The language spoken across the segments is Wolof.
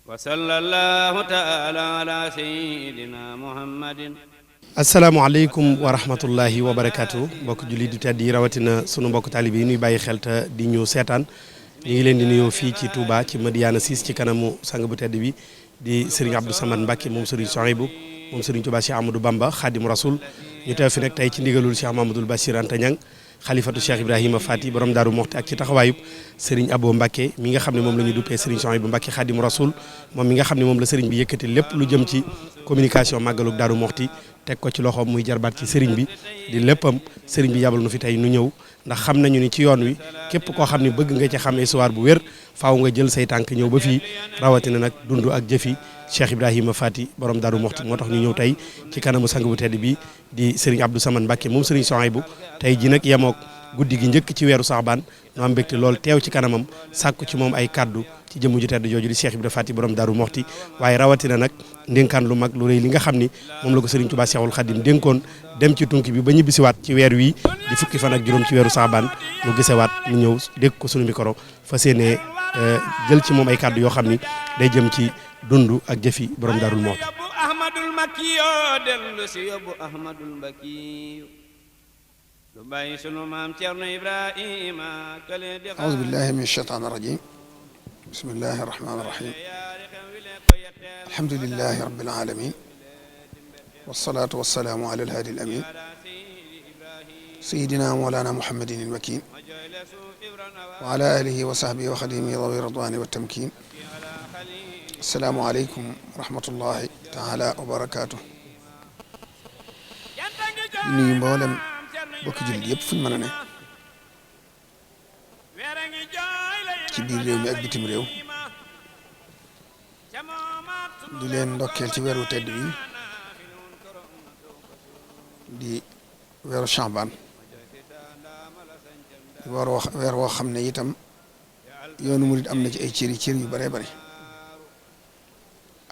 وصلى الله تعالى على سيدنا محمد. asalaamaaleykum wa rahmatullahi wa barakaatu mbokk jullit di tedd yi rawatina sunu mbokk taalibe yi nuy bàyyi xel te di ñu seetaan ñu ngi leen di nuyoo fii ci Touba ci Madiyana 6 ci kanamu sang bu tedd bi di Serigne Abdou Samad Mbacke moom Serigne Souhaïbou moom Serigne Touba Cheikh Amadou Bamba Khadim Rasoul ñu teew fi nag tey ci ndigalul Cheikh Mamadou Bachir Anta Niang xalifatu Cheikh Ibrahima Fati borom Daaru Moxti ak ci taxawaayub Serigne Abo Mbacke mi nga xam ne moom la ñu duppee Serigne Souhaïbou Mbacke Khadim Rasoul moom mi nga xam ne moom la Serigne bi yëkkati lépp lu jëm ci communication màggalug Daaru Moxti teg ko ci loxoom muy jarbaat ci Serigne bi di léppam Serigne bi yabal nu fi tey nu ñëw ndax xam nañu ni ci yoon wi képp koo xam ne bëgg nga ci xam histoire bu wér faaw nga jël say tànk ñëw ba fii rawatina nag dund ak jëfi Cheikh Ibrahima Fati borom Daaru Moxti moo tax ñu ñëw tey ci kanamu sang bu tedd bi di Serigne Abdou Samad Mbacke moom Serigne Souhaïbou tey ji nag yemook guddi gi njëkk ci weeru Saxbaan nu am mbégte lool teew ci kanamam sàkku ci moom ay kaddu ci jëmm ju tedd jooju di Cheikh Ibrahima Fati borom Daaru Moxti waaye rawatina nag ndénkaan lu mag lu rëy li nga xam ni moom la ko Serigne Touba Cheikhul Khadim dénkoon dem ci tunki bi ba ñibbisiwaat ci weer wi di fukki fan ak juróom ci weeru Saxbaan mu gisewaat mu ñëw dégg ko sunu micro fas yéene jël ci moom ay kaddu yoo xam ni day jëm ci dund ak jëfi borom Daaru Moxti. أعوذ بالله من الشيطان الرجيم بسم الله الرحمن الرحيم الحمد لله رب العالمين والصلاة والسلام على الهادي الأمين سيدنا مولانا محمد المكين وعلى آله وصحبه وخديمه ذوي الرضوان والتمكين السلام عليكم ورحمة الله تعالى وبركاته nuyu mboolem bokki jullit yëpp fu ñu mën a ne ci biir réew mi ak bitim réew di leen ndokkeel ci weeru tedd bi di weeru Saxbaan di weer woo xam ne itam yoonu murit am na ci ay cër yu bëree bëri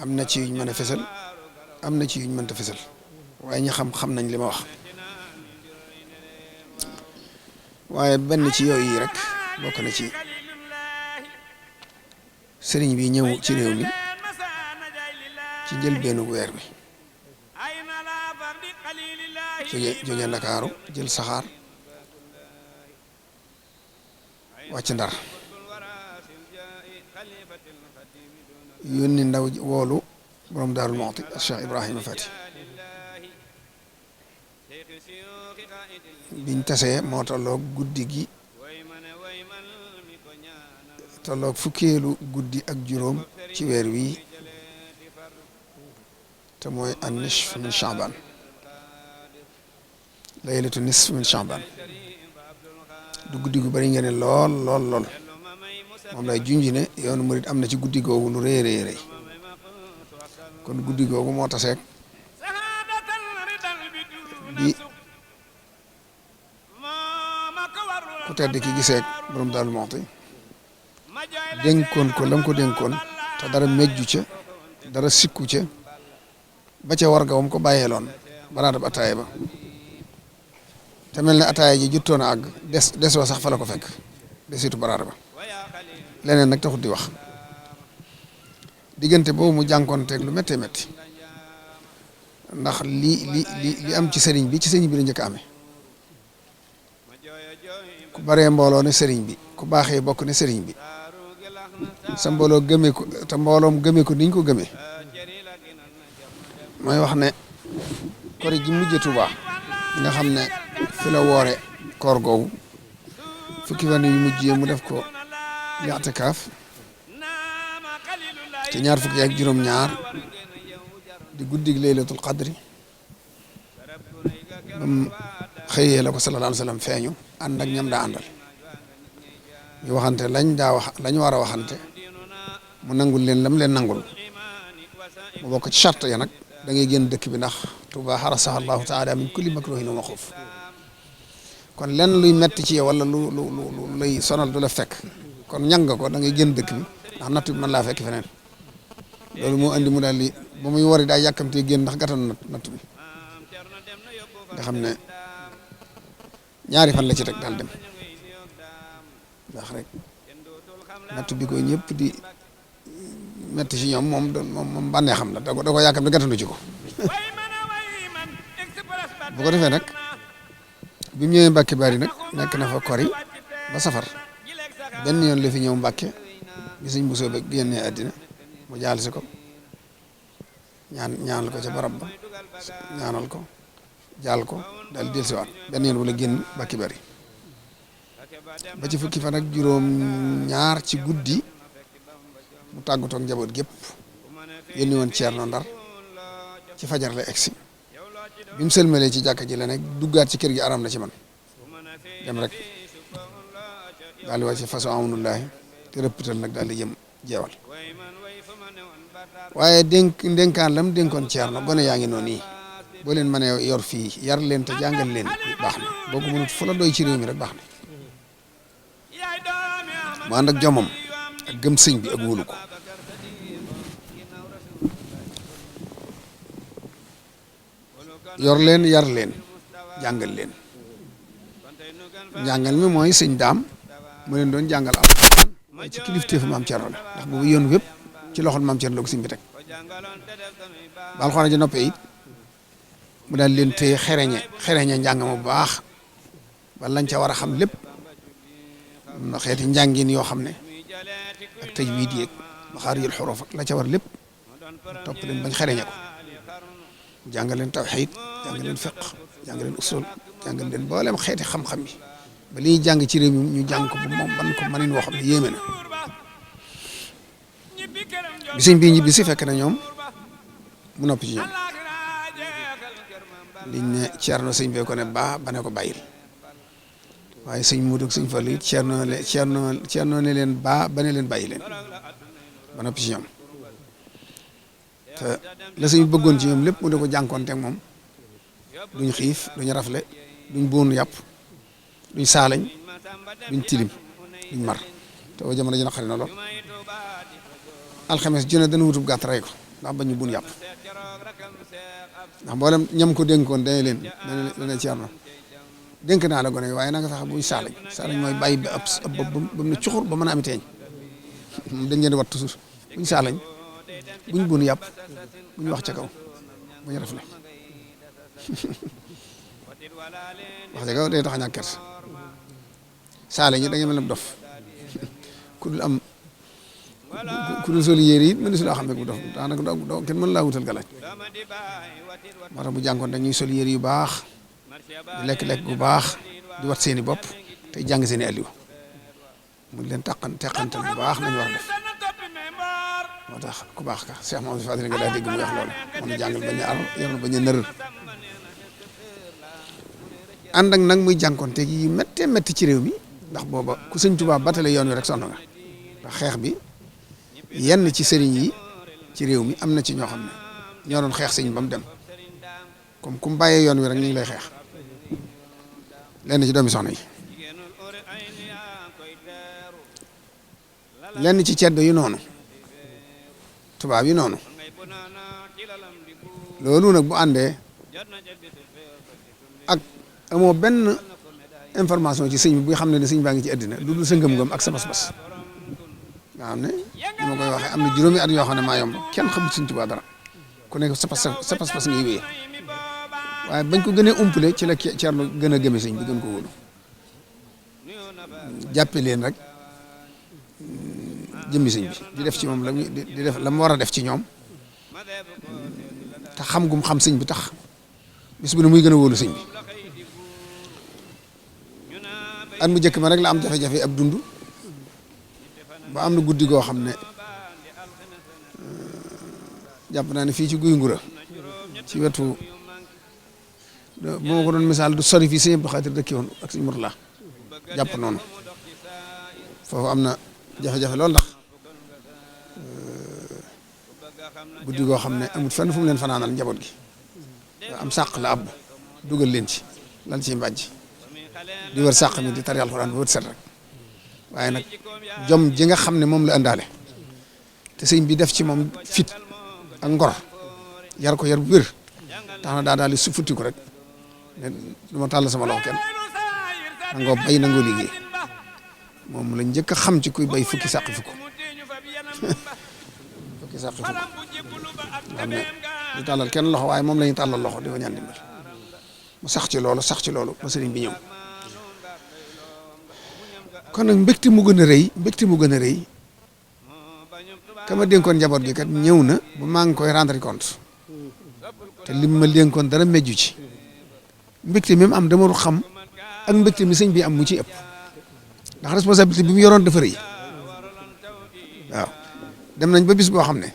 am na ci yuñ mën a fesal am na ci yuñ mënta fesal waaye ñi xam nañ li ma wax waaye benn ci yooyu yi rek bokk na ci sëriñ bi ñëw ci réew mi ci njëlbéenu weer bi jóge Ndakaaru jël saxaar wàcc Ndar yónni ndaw woolu borom Daaru Moxti Cheikh Ibrahima Fati biñ tasee moo tolloog guddi gi tolloog fukkeelu guddi ak juróom ci weer wi te mooy an nisf min Saxbaan laylatu nisf min Saxbaan du guddi gu bari ngeen lool moom lay junj ne yoonu murit am na ci guddi googu lu rëy rëy kon guddi googu moo taseeg bi ku tedd ki gisee borom Daaru Moxti dénkoon ko lam ko dénkoon te dara mejju ca dara sikku ca ba ca war ga wam ko bàyyeeloon baraadab ataaya ba te mel ne ataaya ji juttoon a àgg des wa sax fa la ko fekk desitu baraada ba leneen nag taxut di wax diggante boobu mu jànkoonteeg lu méttee métti ndax li am ci sëriñ bi la njëkk a amee ku baree mbooloo ne sëriñ bi ku baaxee bokk ne sëriñ bi sa mbooloo gëmee ko te mbooloom gëmee ko niñ ko gëmee mooy wax ne kori gi mujjee Tuubaa nga xam ne fi la woore koor googu fukki fan yu mujjee mu def ko i'tikaaf te ñaar fukki ak juróom-ñaar di guddig laylatul qadri bam xëyee la ko sallallahu alayhi wa sallam feeñu ànd ak ñam daa àndal ñu waxante lañ war a waxante mu nangul leen lam leen nangul mu bokk ci charte ya nag da ngay génn dëkk bi ndax Tuubaa xarasaha Allahu taala min kulli makruhin wa maxuuf kon lenn luy metti ci yow wala lu lay sonal du la fekk kon ñang nga ko da ngay génn dëkk bi ndax natt bi mën laa fekk feneen loolu moo andi mu daal di ba muy wari daa yàkkamtee génn ndax gàttan natt bi nga xam ne ñaari fan la ci rek daal dem ndax rek natt bi ko ñëpp di metti ci ñoom moom bànnee xam la da ko yaakaar ne gàttandu ci ko bu ko defee nag bi mu ñëwee Mbàkke Bari nag nekk na fa kori ba safar benn yoon la fi ñëw Mbàkke bi sëñ Bousso ba génnee àddina mu jaal si ko ñaanal ko ca barab ba ñaanal ko jaal ko daal di dellusiwaat benn yoon wala génn Mbàkke Bari ba ci fukki fan ak juróom ñaar ci guddi mu tàggatoo ak njaboot gépp yónni woon Ceerno Ndar ci fajar la egsi bi mu sëlmalee ci jàkka ji la nekk duggaat ci kër gi aram na ci man dem rek daal di wàcc ci façon amunullahi te rëppital nag daal di jëm jeewal waaye dénkaan lam dénkoon Ceerno gone yaa ngi noonu nii boo leen mënee yor fii yar leen te jàngal leen baax na boo ko mënut fu la doy ci réew mi rek baax na mu ànd ak jomam ak gëm sëñ bi ak wóolu ko yor leen yar leen jàngal leen jàngal mi mooy sëñ daam mu leen doon jàngal alxuraan waaye ci kilifteefu maam Cerno la ndax boobu yoon wépp ci loxol maam Cerno la ko sëñ bi teg ba alxuraan ji noppee it mu daal leen téye xereñe njàng ma bu baax ba lañ ca war a xam lépp am na xeeti njàngin yoo xam ne ak tajwiid yeeg maxaarijul xuruuf ak la ca war lépp topp leen bañ xereñe ko jàngal leen tawxiid jàngal leen fiq jàngal leen usul jàngal leen mboolem xeeti xam-xam yi ba li ñuy jàng ci réew mi ñu jàng ko ba moom ban ko mënin woo xam ne yéeme na bi sëñ bii ñibbi si fekk na ñoom mu noppi ci ñoom liñ ne Ceerno sëñ bee ko ne ba ne ko bàyyil waaye sëñ Muudu ak sëñ Fallu it Ceerno ne leen ba ne leen bàyyi leen ba noppi ci ñoom te la sëñ bëggoon ci ñoom lépp mu di ko jànkoonteeg moom duñ xiif duñ rafle duñ boonu yàpp duñ saalañ duñ tilim duñ mar te wa jamono ji naqari na lool alxames ju ne dana wutub gàtt rey ko ndax bañ ñu buun yàpp ndax mboolem ñam ko dénkoon dañu leen dana Ceerno dénk naa la gone waaye na nga fexe buñ saalañ mooy bàyyi ba ab bopp ba mu ne cuxur ba mën a am teeñ moom dañ leen di wat toujours buñ saalañ buñ buun yàpp buñ wax ca kaw buñ rafle wax ca kaw day tax a ñàkk kers saalañ yi da nga mel ne dof ku dul am ku dul soli yére it mënu si laa xam ne bu dof daanaka doo kenn mën laa wutal galaaj moo tax bu jànkoon dañuy sol yére yu baax di lekk-lekk bu baax di wat seeni bopp tey jàng seeni aliw mu leen teqantal bu baax nañu war a def moo tax ku baax ka Cheikh Mamadou Fadil nga daa dégg mu wax loolu moo ñu jàngal bañ a ar yor na bañ a nërër ànd ak nag muy jànkoonte yi méttee métti ci réew mi ndax booba ku sëñ Tuubaa batale yoon wi rek sonn nga ndax xeex bi yenn ci sëriñ yi ci réew mi am na ci ñoo xam ne ñoo doon xeex sëñ ba mu dem comme ku mu bàyyee yoon wi rek ñu ngi lay xeex lenn ci doomi soxna yi lenn ci ceddo yu noonu tubaab yi noonu loolu nag bu àndee ak amoo benn information ci sëñ bi bu xam ne sëñ baa ngi ci àddina lu dul sa ngëm-ngëm ak sa bas-bas nga xam ne ni ma koy waxee am na juróomi at yoo xam ne maa yomb kenn xamul sëñ Tuubaa dara ku nekk sa pas-pas ngay wéyee waaye bañ ko gënee umpale ci la Ceerno gën a gëme sëñ bi gën ko wóolu jàppe leen rek jëmmi sëñ bi di def ci moom di def la mu war a def ci ñoom te xam gum xam sëñ bi tax bis bu ne muy gën a wóolu sëñ bi at mu njëkk ma rek la am jafe-jafe ab dund ba am na guddi goo xam ne jàpp naa ne fii ci guy ngura ci wetu moo ko doon misaal du sori fii sëñ Abdou Khadir dëkki woon ak sëñ Murtala jàpp noonu foofu am na jafe-jafe loolu ndax guddi goo xam ne amul fenn fu mu leen fanaanal njaboot gi am sàq la ab dugal leen ci lal ci mbàjj di wër sàq mi di tari alxuraan ba wër set rek waaye nag jom ji nga xam ne moom la àndaale te sëñ bi def ci moom fit ak ngor yar ko yar bu wér tax na daal di futti ko rek ne du ma tàll sama loxo kenn nangoo bay nangoo liggéey moom la njëkk a xam ci kuy bay fukki sàq fukk ci sàqi fu nga xam ne du tàllal kenn loxo waaye moom la ñu tàllal loxo di ko ñaan dimbal mu sax ci loolu ba sëriñ bi ñëw kon nag mbégte mu gën a rëy kama dénkoon njaboot gi kat ñëw na ba maa ngi koy rendre compte te lim ma dénkoon dara mejju ci mbégte mi mu am dama xam ak mbégte mi sëñ bi am mu ci ëpp ndax responsabilité bi mu yoroon dafa rëy waaw dem nañ ba bis boo xam ne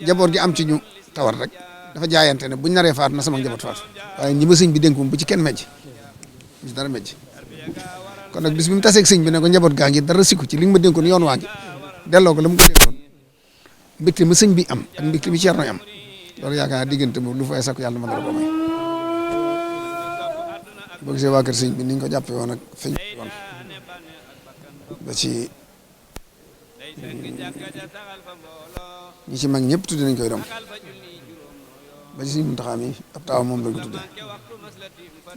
njaboot gi am ci ñu tawar rek dafa jaayante ne buñ naree faatu na sama njaboot faatu waaye ñi ma sëñ bi dénk moom bu ci kenn mejj bu ci dara mejj kon nag bis bi mu taseeg sëñ bi ne ko njaboot gaa ngi dara sikku ci li nga ma dénkoon yoon waa ngi delloo ko la mu ko dénkoon mbégte ma sëñ bi am ak mbégte mi Ceerno am loolu yaakaar naa diggante boobu lu fay sakku yàlla mën na la ko may boo gisee waa kër sëñ bi ni ñu ko jàppee woon ak feñ woon ba ci ñi ci mag ñëpp tudde nañ koy doom ba ci sëñ Muntaxa mi ab taaw moom lañ ko tudde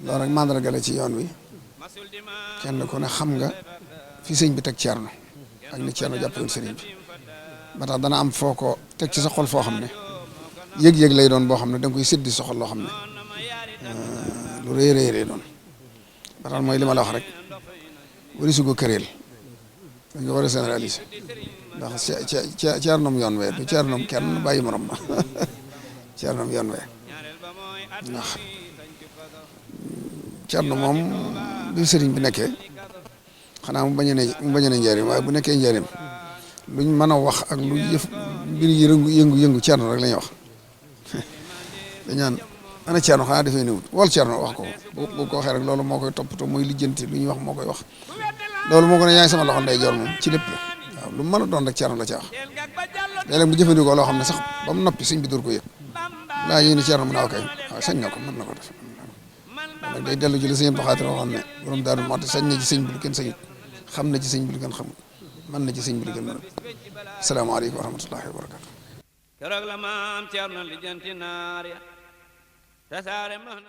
loolu rek mandarga la ci yoon wi kenn ku ne xam nga fi sëñ bi teg Ceerno ak ni Ceerno jàppee woon sëriñ bi ba tax dana am foo ko teg ci sa xol foo xam ne yëg-yëg lay doon boo xam ne da nga koy séddi sa xol loo xam ne lu rëy lay doon ba tax mooy li ma la wax rek wari su ko këreel dañ ko war a généraliser ndax Ceernoom yoon wee du Ceernoom kenn bàyyi morom ma Ceernoom yoon wee ndax Ceerno moom bi sëriñ bi nekkee xanaa mu bañ a ne njëriñ waaye bu nekkee njëriñ luñ mën a wax ak lu yëf mbir yi yëngu Ceerno rek la ñuy wax dañ naan ana Ceerno xanaa dafay néewut wol Ceerno wax ko bu ko waxee rek loolu moo koy toppatoo mooy lijjanti lu ñuy wax moo koy wax loolu moo ko ne yaa ngi sama loxo ndey joor moom ci lépp la waaw lu mu mën a doon rek Ceerno la ca wax léeg-léeg mu jëfandikoo loo xam ne sax ba mu noppi sëñ bi dur ko yëg laa yéen Ceerno mën naa kay waaw sañ na ko mën na ko def nag day dellu ci li sëñ Abdou Khadre waxoon ne borom Daaru Muxti sañ na ci sëñ bi lu kenn sañut xam na ci sëñ bi lu kenn xamul mën na ci sëñ bi lu kenn mënul asalaamaaleykum wa rahmatullahi wa barakatu keroog la maam Ceerno lijjanti naar ya tasaare